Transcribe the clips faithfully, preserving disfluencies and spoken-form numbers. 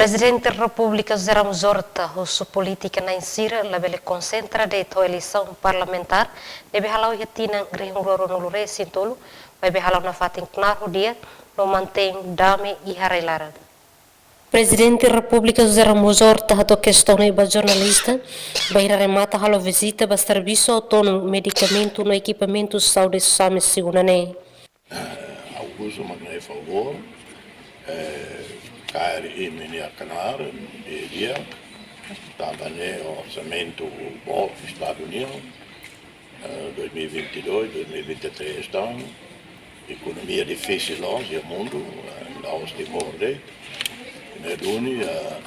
Prezidente Repúblika José Ramos Horta husu polítiku na'in sira labele konsentra de'it ho eleisaun parlamentár ne'ebé hala'o iha tinan rihun rua ruanulu resin tolu, maibé hala'o nafatin knaar ho di'ak no mantein dame iha rai-laran. Prezidente Repúblika José Ramos Horta hato'o kestaun ne'e ba jornalista bainhira remata halo vizita ba Servisu Autónomu Medikamentu no Ekipamentu Saúde SAME segunda ne'e. Ha'u husu mak ne'e favór, eh, kaer imi-nia knaar di'ak, tanba ne'e orsamentu boot Estadu nian, eh, dois mil e vinte e dois, dois mil e vinte e três tan, ekonomia difisil loos iha mundu, eh, la'ós Timor de'it, ne'e duni, eh,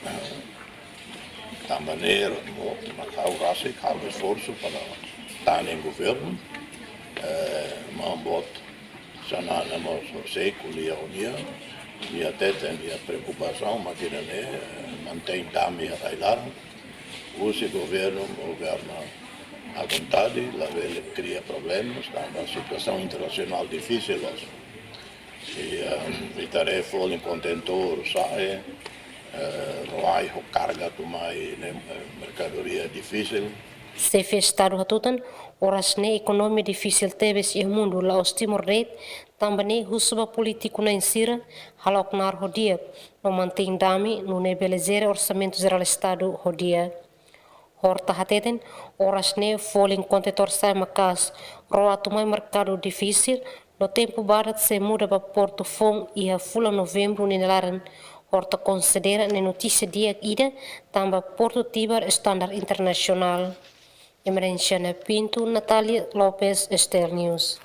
tanba ne'e, mo, mak ha'u rasik, ha'u esforsu para tane governu, eh, maun boot Xanana mós horiseik ko'alia ho nia, nia hateten nia preokupasaun mak ida-ne'e, eh, mantein dame iha rai-laran, husi governu, governa à vontade, labele kria problemas, tanba situasaun internasionál difisil loos. I, eh, ita haree folin kontentór sa'e, eh, rai ho karga tun mai ne'e, eh, merkadoria difisil. Xefe Estadu hatutan, oras ne'e ekonomia difisil tebes iha mundu, la'ós Timor de'it, tanba ne'e husu ba polítiku na'in sira hala'o knaar ho di'ak no mantein dame, nune'e bele jere Orsamentu Jerál Estadu ho di'ak. Horta hateten, oras ne'e folin kontentór sa'e maka'as, ró atu mai merkadu difisil, no tempu badak sei muda ba portu foun iha fulan Novembru nia laran. Horta konsidera ne'e notísia di'ak ida, tanba portu tibar estandar internasionál. Emerenciana Pinto, Natalia Lopes, STL News.